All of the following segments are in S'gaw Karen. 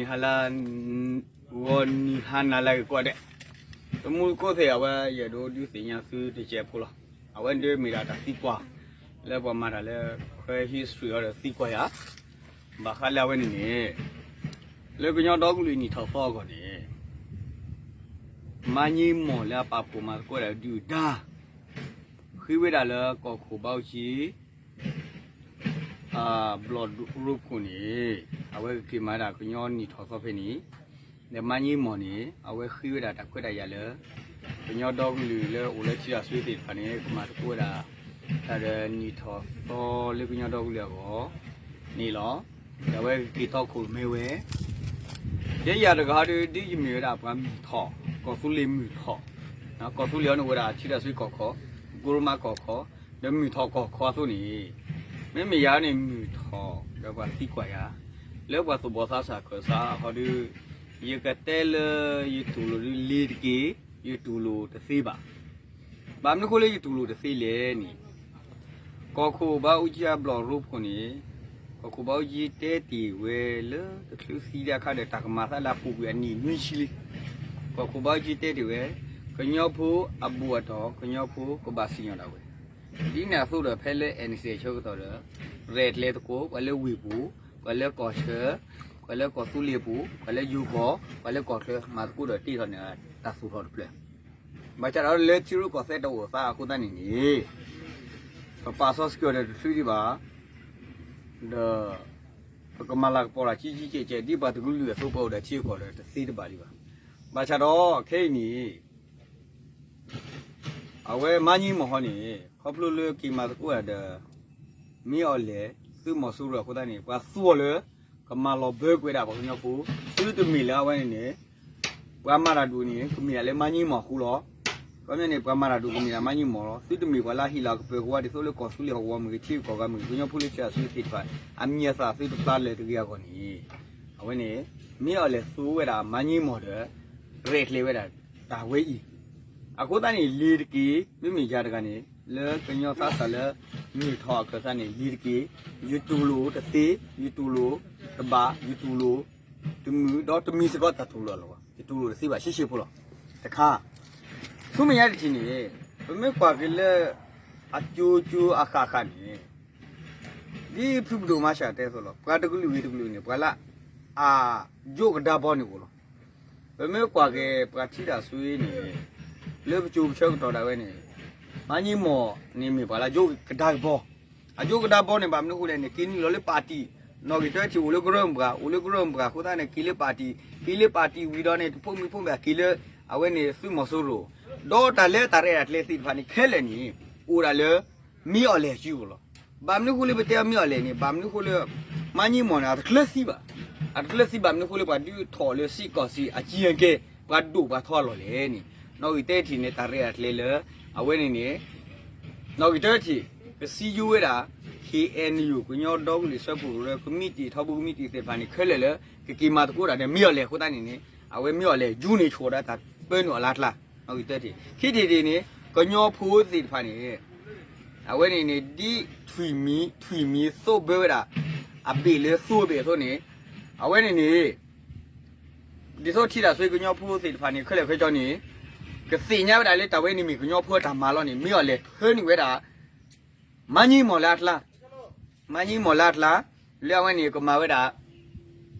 ဟါလၢ ဂီၤနံၤဟါနၤလၢအဂ့ၤကိးဂၤဒဲး, တမူတကိးသ့ၣ် အဝဲယအဲၣ်ဒိးဒုးသ့ၣ်ညါသုတစဲးဖိလီၤ. အဝဲဒၣ်မ့ၢ်ဒၣ်တၢ်သံကွၢ် လၢပှၤမၤတၢ်လၢ ခွဲ history အီၤဒီးသံကွၢ်ယၤ, ဘၣ်ဃးလၢအဝဲန့ၣ်န့ၣ် လၢကညီဒီကလုာ်နံၣ်ထီၣ်သီအဂီၢ်န့ၣ် မါည့မီၢ်လၢအပာ်ဖှိၣ်မၤသကိးဝဲဒၣ်ဒုၣ်ဒါ ဃ့ဝဲဒၣ်လၢကီၢ်ခိၣ်ဘါအူကၠံ ဘျီၣ်ရိဖှိၣ်န့ၣ် အဝဲကက့ၤမၤဒၣ်ကညီနံၣ်ထီၣ်သီဖဲန့ၣ်, ဒီးမါည့မီၢ်န့ၣ် အဝဲဃ့ဝဲဒၣ်တၢ်ခွဲးတၢ်ယာ်လၢ ကညီဒီကလုာ်လၢအိၣ်လၢထံတၢ်ဆွ့သ့ၣ်တဖၣ်န့ၣ် ကမၤသကိးဝဲဒၣ် တၢ်ဒီးနံၣ်ထီၣ်သီလၢကညီဒီကလုာ်အဂီၢ်န့ၣ်လီၤ. ဒီးအဝဲကက့ၤတီခိၣ်ရိၣ်မဲဝဲ ယဲယၤတဂၤဟီဒီး ဒ်ယမ့ၢ်ဝဲဒၣ်ပှၤမုၢ်ထီၣ် ကီၢ်သူလ့ၤမုၢ်ထီၣ်, ကီၢ်သူလ့ၤအီၤန့ၣ်အိၣ်ဝဲဒၣ်ထံတၢ်ဆွ့ကီၢ်ခီ, ကီၢ်ရိၣ်မဲကီၢ်ခီ, ဒီးမုၢ်ထီၣ်ကီၢ်ခီအသိးန့ၣ်, မ့မ့ၢ်ယၤန့ၣ်မုၢ်ထီၣ် ဒီးပှၤသံကွၢ်ယၤ လၢပှၤသူၣ်ဘီၣ်သးစၢ်ခၢၣ်စးဟီဒီး ယကတဲလၢယတူၢ်လိာ်ဒုးလ့ၤတက့ၢ်, ယတူၢ်လိာ်တသ့ဘၣ်. ဘၣ်မနုၤဃိလၢယတူၢ်လိာ်တသ့လဲၣ်န့ၣ် ကီၢ်ခိၣ်ဘါအူကၠံအဘျီၣ်ရိဖှိၣ်န့ၣ်, ကီၢ်ခိၣ်ဘါအူကၠံတဲတ့ၢ်ဝဲလၢတချုးသံလၢအခါဒီး တၢ်ကမၤသးလၢအပူၤကွံာ်အနံၣ်နွံဆံလံ. ကီၢ်ခိၣ်ဘါအူကၠံတဲတ့ၢ်ဝဲ, ကညီဖိအဘူးအတီၢ် ကညီဖိကဘၣ်စံၣ်ညီၣ်ဒၣ်ဝဲ. ဒ်န့ၣ်အသိးဒီး ဖဲလၢ NCA ဆၢကတီၢ်ဒီး ရဲၣ်ကျဲၤသကိး ပှၤလၢဝ့ၢ်ပူၤ, ပှၤလၢကီၢ်ဆၢ, ပှၤလၢကီၢ်သူလ့ၤပူၤ, ပှၤလၢယိၤကီၢ်, ပှၤလၢကီၢ်ချၢ မၤသကိးဒီးတ့ထီၣ်န့ၢ်တၢ်သူၣ်ထီၣ်တဖျၢၣ် ဘၣ်ဆၣ်ဒီးလၢထံရူၢ်ကီၢ်သဲးတအိၣ်သးအဃိသတးန့ၣ်န့ၣ်, ပပာ်စီဆှံကီၢ်ဒီးတချုးဒံးဘၣ်, ဒီး ပကမၤလၤကပီၤတၢ်ကံကံကဲကဲ ဒ်ပှၤတကလုာ်အသိး ပအိၣ်ဒီးထံဂုၤကီၢ်ဂၤဒီးတသ့တဘၣ်ဒံးဘၣ်. ဘၣ်ဆၣ်ဒီးခဲအံၤန့ၣ် အဝဲမါည့မီၢ်ဟီန့ၣ် ခီဖျိလၢက့ၤမၤသကိးတၢ်ဒီး မ့ၢ်အီၤလဲၣ် သုးမီၤစိရိၤအဃိသတးန့ၣ် ပှၤသူအီၤလၢ ကမၤလီၤဘၢကွံာ်ဒၣ်ပှၤကညီဖိ, သုတမ့ၢ်လၢအဝဲန့ၣ်န့ၣ် ပှၤမၤတၢ်ဒိၣ်န့ၣ် ကမ့ၢ်ဒၣ်လၢမါည့မီၢ်အဃိလီၤ. ခီပညီန့ၣ် ပှၤမၤတၢ်ဒိၣ်ကမ့ၢ်ဒၣ်မါည့မီၢ်လီၤ. သုတမ့ၢ်ပှၤလၢဟ့ၣ်လီၤကပၢၤကဝါဒ်သိးလၢကီၢ်သူလ့ၤဟီၣ်ကဝီၤမ့ၢ်ဂ့ၤ ထံဂုၤကီၢ်ဂၤမ့ၢ်ဂ့ၤ ကညီဖိလၢထံဂုၤကီၢ်ဂၤသ့ၣ်တဖၣ် အမံၤအသၣ်သုတဖျါလၢၤတဂ့ၤအဂီၢ်န့ၣ်, အဝဲန့ၣ် မ့ၢ်အီၤလဲၣ်သူဝဲဒၣ်မါည့မီၢ်ဒီး ရဲၣ်ကျဲၤဝဲဒၣ်တၢ်ဝဲအံၤ အဃိသတးန့ၣ် လ့ၤတက့ၢ်. မ့မ့ၢ်ယၤတဂၤန့ၣ် လၢကညီသးစၢ်လၢ မုၢ်ထီၣ်အခၢၣ်သးန့ၣ် လ့ၤတက့ၢ်. ယတူၢ်လိာ်တသ့, ယတူၢ်လိာ်တဘၣ်, ယတူၢ်လိာ်တမုာ် ဒီးတမံၤစ့ၢ်ကီးတၢ်တူၢ်လိာ်လီၤ. ယတူၢ်လိာ်တသ့ဘၣ် ရှဲရှဲဖိလီၤ. တခါ ဆူမဲာ်ညါတထံၣ်န့ၣ် ပမ့ၢ်ကွၢ်က့ၤလၢ အကၠိကၠိအဃၣ်ဃၣ်န့ၣ် ဒ်ဖုပဒိၣ်မါရှးတဲအသိးလီၤ. ပှၤတကလုာ်ဂ့ၤတကလုာ်န့ၣ် ပှၤလၢ အယိကဒါဘီန့ၣ်အိၣ်လီၤ. ပမ့ၢ်ကွၢ်က့ၤပှၤထံတၢ်ဆွ့န့ၣ် လၢပစိၤပဆၢကတီၢ်ဒၣ်ဝဲန့ၣ် မါည့မီၢ်န့ၣ်မ့ၢ်ပှၤလၢယိကဒါကဘီ, အယိကဒါဘီန့ၣ် ဘၣ်မနုၤအဃိလဲၣ်န့ၣ် က့ၤနုာ်လီၤလၢပၣ်တံၣ်, နီၣ်ဂံၢ်တထံၣ်အိၣ်လၢကရၢမိၢ်ပှၢ်, အိၣ်လၢကရၢမိၢ်ပှၢ်အဃိသတးန့ၣ် က့ၤလၢပၣ်တံၣ်, က့ၤလၢပၣ်တံၣ်ဝံၤဒီးန့ၣ် တဖိးမံဖိးမံက့ၤလၢ အဝဲန့ၣ်သုးမီၤစိရိၤ, ဒီးတၢ်လၢတၢ်ရဲၣ်တၢ်ကျဲၤသ့ၣ်တဖၣ်န့ၣ် ခဲလၢာ်န့ၣ် အိၣ်ဒၣ်လၢ မ့ၢ်အီၤလဲၣ်အစုပူၤလီၤ. ဘၣ်မနုၤအဃိလၢပတဲအီၤမ့ၢ်အီၤလဲၣ်န့ၣ် ဘၣ်မနုၤအဃိလၢ မါည့မီၢ်န့ၣ် အတကျၢၤသံဘၣ်, အတကျၢၤသံဘၣ်မနုၤအဃိလၢပှၤဒုးထီၣ်လၢစ့ၢ်ကီးစ့ၢ်အကံၢ်အကဲ ပှၤဒိၣ်ပှၤထီအလီၢ်လဲၣ်န့ၣ် နီၣ်ဂံၢ်တထံၣ်န့ၣ် တၢ်ရဲၣ်တၢ်ကျဲၤလၢ အဝဲန့ၣ်န့ၣ် နီၣ်ဂံၢ်တထံၣ် ကစံယိဝဲဒၣ် KNU ကညီဒီကလုာ်စၢဖှိၣ်ကရၢ ကမံးတံာ်ထီဘိကမံးတံာ်သ့ၣ်တဖၣ်န့ၣ် ခဲလၢာ်လၢ ကက့ၤမၤသကိးတၢ်ဒီးမ့ၢ်အီၤလဲၣ်အဃိသတးန့ၣ်န့ၣ် အဝဲမ့ၢ်အီၤလဲၣ် ယူန့ၣ်ဆိၣ်ဒီးတၢ်ပၢနုာ်အီၤလၢအကျါ, နီၣ်ဂံၢ်တထံၣ်, ခံထံၣ်တထံၣ်န့ၣ် ကညီဖိသ့ၣ်တဖၣ်န့ၣ် အဝဲန့ၣ်န့ၣ် ဒ်ထွံၣ်မံၤ ထွံၣ်မံၤသိးဘၢဝဲဒၣ် အဘ့ၣ်လၢသိအဘ့ၣ်အသိးန့ၣ် အဝဲန့ၣ်န့ၣ် ဒ်သိးထံတၢ်ဆွ့ကညီဖိသ့ၣ်တဖၣ်န့ၣ် ခဲလၢာ်ခဲဆ့န့ၣ် ကသ့ၣ်ညါဝဲဒၣ်လၢတၢ်ဝဲန့ၣ်မ့ၢ်ကညီဖိအတၢ်မၤလီၤန့ၣ် မ့ၢ်အီၤလဲၣ်ထၢနုာ်ဝဲဒၣ် မါည့မီၢ်လၢအကျါ, မါည့မီၢ်လၢအကျါ လၢအဝဲန့ၣ်ကမၤဝဲဒၣ်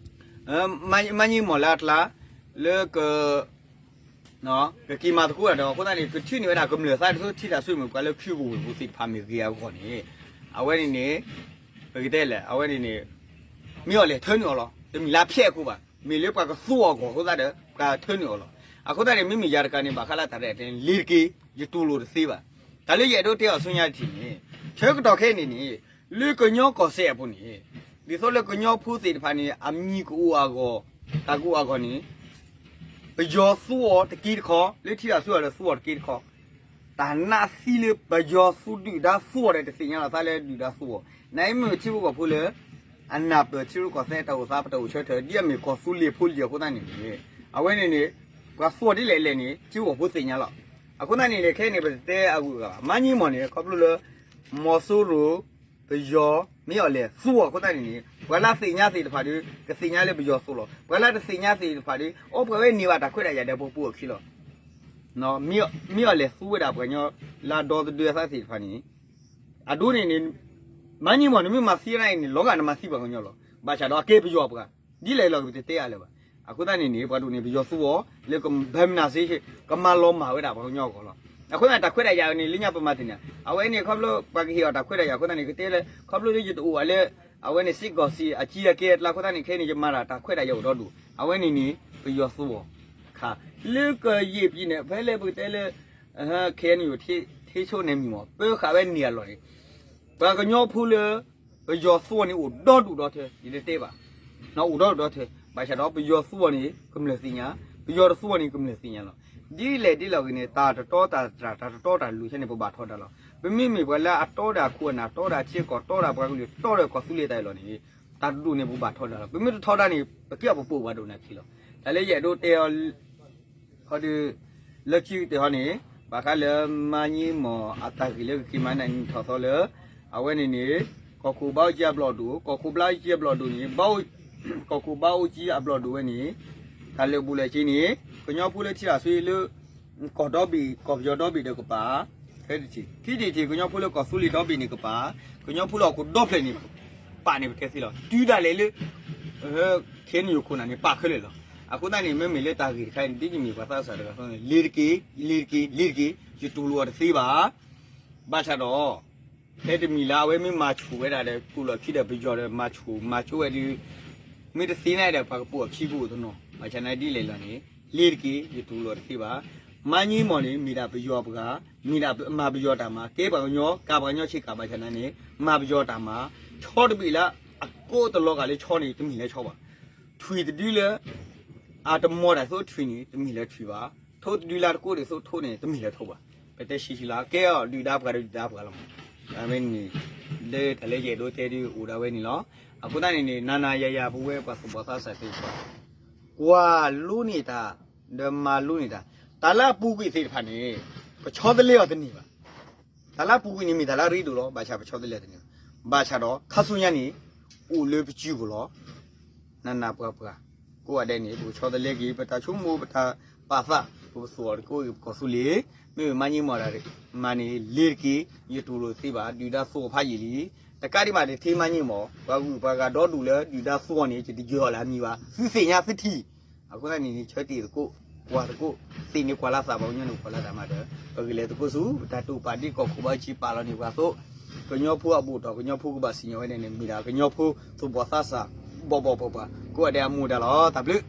မါည့မီၢ်လၢအကျါ လၢက ကက့ၤမၤသကိးတၢ်ဒီး အဃိသတးန့ၣ် ကထုးန့ၢ်ဝဲဒၣ်ကမျၢၢ်သးဒ်သိးထံတၢ်ဆွ့မ့ၢ်ပှၤလၢခုကဝ့ၢ်ပူၤသ့ၣ်တဖၣ်မ့ၢ်ဂ့ၤအဂီၢ်န့ၣ် အဝဲန့ၣ်န့ၣ် ပကတဲလဲၣ် အဝဲန့ၣ်န့ၣ် မ့ၢ်အီၤလဲၣ်ထၢနုာ်အီၤလီၤ. တမ့ၢ်လၢအဖျဲးအဃိဘၣ် မ့ၢ်လၢပှၤကသူအီၤအဂီၢ်အဃိသတးဒီး ပှၤထၢနုာ်အီၤလီၤ. အဃိသတးန့ၣ် မ့မ့ၢ်ယၤတကးန့ၣ် ဘၣ်ဃးလၢတၢ်ရဲၣ်တၢ်ကျဲၤန့ၣ် လ့ၤတက့ၢ် ယတူၢ်လိာ်တသ့ဘၣ်. တၢ်လၢယအဲၣ်ဒိးတဲအီၤဆူညါတထံၣ်န့ၣ် ဆၢကတီၢ်ခဲအံၤန့ၣ်န့ၣ် လၢကညီကီၢ်စဲၣ်အပူၤန့ၣ် ဒ်သိးလၢကညီဖိသ့ၣ်တဖၣ်န့ၣ် အမံၤကအိၣ်အဂီၢ် တၢ်ကအိၣ်အဂီၢ်န့ၣ် ပယီၤသူအီၤတက့ၢ်တခီ လၢထံတၢ်ဆွ့အီၤဒီးသူအီၤတက့ၢ်တခီ တၢ်နးသံလၢပယီၤသူဒုၣ်ဒါသူအီၤဒီး တသ့ၣ်ညါလီၤသးလၢဒုၣ်ဒါသူအီၤ နမ့ၢ်ထံဖိကီၢ်ဖိလၢ အနၢ်ပၢၢ်ထံရူၢ်ကီၢ်သဲးတၢ်အိၣ်သး ပတၢ်အိၣ်ဆၢထၢၣ် ဒ်အမ့ၢ်ကီၢ်သူလ့ၤဖိလံၤအဃိသတးန့ၣ်န့ၣ် အဝဲန့ၣ်န့ၣ် ပှၤသူအီၤဒ်လဲၣ်လဲၣ်န့ၣ် ထံဖိကီၢ်ဖိသ့ၣ်ညါလီၤ. အဃိသတးန့ၣ်န့ၣ် ခဲအံၤန့ၣ် ပတတဲအဂုၤအဂၤဘၣ် မါည့မီၢ်န့ၣ် ခီဖျိလၢ မီၤစိရိၤ ပယီၤ မ့ၢ်အီၤလဲၣ်သူအီၤအဃိသတးန့ၣ်န့ၣ် ပှၤလၢအသ့ၣ်ညါသ့ၣ်တဖၣ်ဒီး ကသ့ၣ်ညါလၢပယီၤသိးလီၤ. ပှၤလၢတသ့ၣ်ညါသ့ၣ်တဖၣ်ဒီး အိၣ်ပှၤဝဲန့ၢ်ဘၣ်တၢ်ခွဲးတၢ်ယာ်ဒီးပပူၤအခံလီၤ. မ့ၢ်အီၣ်လဲၤသူဝဲဒၣ်ပှၤကညီလၢအဒီသဒၢအသးသ့ၣ်တဖၣ်န့ၣ် အဒိန့ၣ်န့ၣ် မၤညံမီၢ်န့ၣ် မ့ၢ်မၤသံနၤအံၤန့ၣ် လီၤဂာ်နမၤသံပှၤကညီလီၤ. ဘၣ်ဆၣ်ဒီးအကဲပယီၤပှၤ ဒ်လဲၣ်လီၤကပတတဲအါလၢၤဘၣ်. အဃိသတးန့ၣ်န့ၣ် ပှၤဒိၣ်န့ၣ် ပယီၤသူအီၤ လၢကဘၢမနၤစ့ ကမၤလီၤမၢ်ဝဲဒၣ်ပှၤကညီအဂီၢ်လီၤ. အဃိသတးန့ၣ် တၢ်ခွဲးတၢ်ယာ်န့ၣ် လၢညါပမၤတ့ၢ်န့ၣ် အဝဲန့ၣ်ခီဖျိပှၤကဟ့ၣ်အီၤတၢ်ခွဲးတၢ်ယာ်အဃိသတးန့ၣ် ကတဲလၢ ခီဖျိလၢယတအိၣ်အလၢ အဝဲန့ၣ် စ့ၢ်ကီးစံးအကံအကဲအကျါအဃိသတးန့ၣ် ခဲအံၤန့ၣ် ယမၤတၢ်တၢ်ခွဲးတၢ်ယာ်အိၣ်ဒီဒူၣ် အဝဲန့ၣ်န့ၣ် ပယီၤသူအီၤတခါ လၢကယဲၢ်ပံၤန့ၣ် ဖဲလၢပကတဲလၢ ခဲအံၤန့ၣ် ထ့ဆိနဲမံၤမီၢ် ပၢဃာ်ဝဲန့ၣ်အလီၢ်န့ၣ် ပှၤကညီဖိလၢ ပယီၤသူအီၤန့ၣ် အိၣ်ဒီဒူၣ်ဒီထၢ ယတတဲဘၣ် အိၣ်ဒီဒူၣ်ဒီထၢ ဘၣ်ဆၣ်ဒီး ပယီၤသူအီၤန့ၣ် ကမျၢၢ်သ့ၣ်ညါ ပယီၤတသူအီၤန့ၣ် ကမျၢၢ်သ့ၣ်ညါလီၤ. ဒ်လဲၣ်ဒ်လဲၣ်ဂ့ၤန့ၣ် တၢ်တတီတၢ်တြၢ် တၢ်တတီတၢ်လိၤဆဲန့ၣ် ပဘၣ်ထီဒါလီၤ. ပမ့မ့ၢ်ပှၤလၢအတီဒီးအခိၣ်အနၢ် တီဒီးအထံအကီၢ် တီဒီးပှၤကလုာ် တီဒီးကီၢ်သူလ့ၤတၢ်အလီၢ်န့ၣ် တၢ်တဒူၣ်န့ၣ် ပဘၣ်ထီဒါလီၤ. ပမ့ၢ်တထီဒါန့ၣ် ပကဲအီၤပပိာ်ပှၤဒိၣ်နၤခံလီၤ. တၢ်လၢယအဲၣ်ဒိးတဲအီၤ ခီဒီး လၢခံကတၢၢ်ဟီန့ၣ် ဘၣ်ဃးလၢမၤညံမီၢ်အတၢ်ဂ့ၢ်လၢကက့ၤမၤနၢၤနံၣ်ထီၣ်သီလၢ အဝဲန့ၣ်န့ၣ် ကီၢ်ခိၣ်ဘါအူကၠံအဘျီၣ်ဒိၣ် ကီၢ်ခိၣ်ဘါအူကၠံအဘျီၣ်ဒိၣ်န့ၣ် ကီၢ်ခိၣ်ဘါအူကၠံအဘျီၣ်ဒိၣ်ဝဲန့ၣ် တၢ်လၢာ်ဘူၣ်လၢာ်စ့န့ၣ် ကညီဖိလၢထံတၢ်ဆွ့လၢ ကီၢ်ဒီဘ့ၣ် ကီၢ်ပယီၤဒီဘ့ၣ်ဒီးကပၤ ဖဲတထံၣ် ခံထံၣ်တထံၣ် ကညီဖိလၢကီၢ်သူလ့ၤဒီဘ့ၣ်န့ၣ်ကပၤ ကညီဖိလၢဟီၣ်ခိၣ်ဒီဖျၢၣ်န့ၣ် ပာ်န့ၣ်ပတဲသ့လီၤ. တုၤဒၣ်လဲာ်လၢ ခဲအံၤန့ၣ်ယခိၣ်နၢ်န့ၣ် ပာ်ခဲလၢာ်လီၤ. အဃိသတးန့ၣ် မ့မ့ၢ်လၢတၢ်ဂ့ၢ်တခါအံၤန့ၣ် ဒ်ယမ့ၢ်ပှၤသးစၢ်တဂၤအသိးန့ၣ် လ့ၤတက့ၢ် လ့ၤတက့ၢ် လ့ၤတက့ၢ် ယတူၢ်လိာ်အီၤတသ့ဘၣ်. ဘၣ်ဆၣ်ဒီး ဖဲတမံၤလၢအဝဲမ့ၢ်မၤဆူၣ်ဝဲဒၣ်ဒီး ကူၣ်လီၢ်ခံဒီးပယီၤဒီး မၤဆူၣ်မၤဆိဝဲဒီး မ့ၢ်တသ့န့ၣ်ဒီး ပှၤကပိာ်အခံကအိၣ်တနီၤ ဘၣ်ဆၣ်န့ၣ်ဒ်လဲၣ်လီၤန့ၣ် လ့ၤတက့ၢ် ယတူၢ်လိာ်တသ့ဘၣ်. မၤညံမီၢ်န့ၣ် မ့ၢ်ဒၣ်ပယီၤပှၤ မ့ၢ်ဒၣ်မၤပယီၤတၢ်မၤ ကဲပှၤကညီ ကၤပှၤကညီဆ့ကၤ ဘၣ်ဆၣ်န့ၣ် မၤပယီၤတၢ်မၤ ဆီတဘ့ၣ်လၢအကိးတလီၤဂာ်လၢဆီန့ၣ် တမ့ၢ်လၢဆီဘၣ်. ထွံၣ်တဒုလၢ အတမီၤတၢ်သိးထွံၣ်န့ၣ် တမ့ၢ်လၢထွံၣ်ဘၣ်. ထိးတဒုလၢတကိးဒံးသိးထိးန့ၣ် တမ့ၢ်လၢထိးဘၣ်. ပတဲဆံးဆံးလီၤ ကဲအီၤဒုၣ်ဒါပှၤဒီးဒုၣ်ဒါပှၤလီၤ. အဝဲန့ၣ် လၢတၢ်လၢယအဲၣ်ဒိးတဲဒုးအိၣ်ဒၣ်ဝဲန့ၣ်လီၤ. အဃိသတးန့ၣ်န့ၣ် နၤနၤယၤယၤ ပဝဲပှၤသူၣ်ဘီၣ်သးစၢ်သ့ၣ်တဖၣ် ကွၢ်လိန့ၢ်တၢ် ဒီးမၤလိန့ၢ်တၢ် တၢ်လၢအပူၤကွံာ်သ့ၣ်တဖၣ်န့ၣ် ပဆီတလဲအီၤတန့ၢ်ဘၣ်. တၢ်လၢအပူၤကွံာ်န့ၣ်မ့ၢ်တၢ်လၢအရ့ဒိၣ်လီၤ. ဘၣ်ဆၣ်ပဆီတလဲအီၤတန့ၢ်ဘၣ်. ဘၣ်ဆၣ်ဒီး ခါဆူညါန့ၣ် အိၣ်လၢပစုပူၤလီၤ. နးနးပှၤပှၤ ကိးဂၤဒဲးန့ၣ် ပကဆီတလဲက့ၤ ပတၢ်ဆိကမိၣ် ပတၢ်ပာ်သး ပကသူၣ်အီၤတက့ၢ် ပကီၢ်သူလ့ၤ မ့မ့ၢ်မၤညံမီၢ်တၢ်မၤန့ၣ် လ့ၤတက့ၢ် ယတူၢ်လိာ်တသ့ဘၣ် ဒုၣ်ဒါသူအီၤဖးယံာ်လံ. တကးဒံးဘၣ်တထံၣ်မၤညံမီၢ် ပှၤဂုၤပှၤဂၤဒီဒူၣ်လၢဒုၣ်ဒါသူအီၤန့ၣ် ယတယၢၤအီၤလၢအမံၤဘၣ် သုသ့ၣ်ညါသုထံၣ်. အဃိသတးန့ၣ်န့ၣ် ဆၢတ့ၢ်သကိး ကွၢ်သကိး သ့ၣ်န့ၣ်ကွၢ်လၢသး ပှၤကညီန့ၣ်ကွၢ်လၢသးမးဒီး ပကလဲၤသကိးဆူ ပတၢ်တိာ်ပာ်ဒ်ကီၢ်ခိၣ်ဘါအူကၠံပာ်လီၤန့ၢ်ပှၤအသိး ကညီဖိအဘူၣ်တီၢ် ကညီဖိကဘၣ်စံၣ်ညီၣ်ဝဲဒၣ်န့ၣ် မ့ၢ်ဒၣ်ကညီဖိသူၣ်ဘီၣ်သးစၢ် ဘီၣ်ဘီၣ်ပှၤပှၤ ကိးဂၤဒဲးအမူဒါလီၤ. တၢ်ဘျုး